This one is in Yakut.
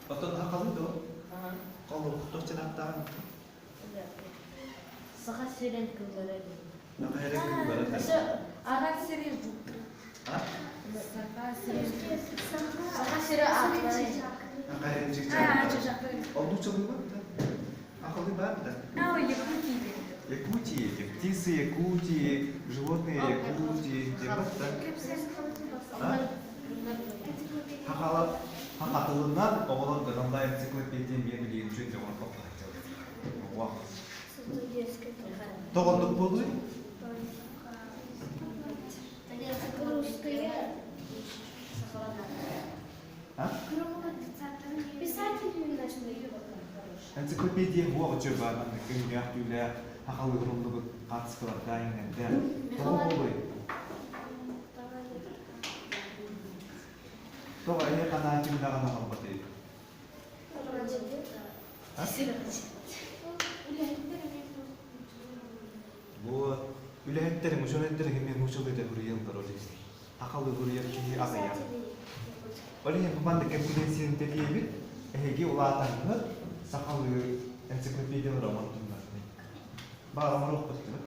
Оттон сахалыы дуо? Холобур, чанааттааҕын? Саха сирин кыллара диэн. Саха сирин кыллара. Саха сирин А? Саха сирэ ааттара. Саха сирин чыгчаахтара. Ол нууччалыы бар да? Ахалыы бар да? А, Якутии. Якутии, птицы Якутии, животные Якутии, диэн бар да? А? Хахала хахатылынан оҕолор онлайн энциклопедия эмиэ билигин үчүгэй оҥорбот Уох. Тоҕо буолуй? Русская. А? Энциклопедия буох үчүгэй маннык көҥүлээх түүлээх хахалы уруллубут хаатыскалардаах иҥнэрдээх. Тоҕо буолуй? Тоҕо эһэ ханаа ким даҕаны оҥорботуй? Вот. Үлэһиттэриҥ, учуонайдарыҥ эмиэ нууччалыы суруйаллар ол иһин. Сахалыы суруйар киһи аҕыйах. Ол иһин бу маннык конференцияны тэрийэбит. Эһиги улаатаҥҥыт сахалыы энциклопедиялары оҥордуннар. Баар оҥоруохпут дуу?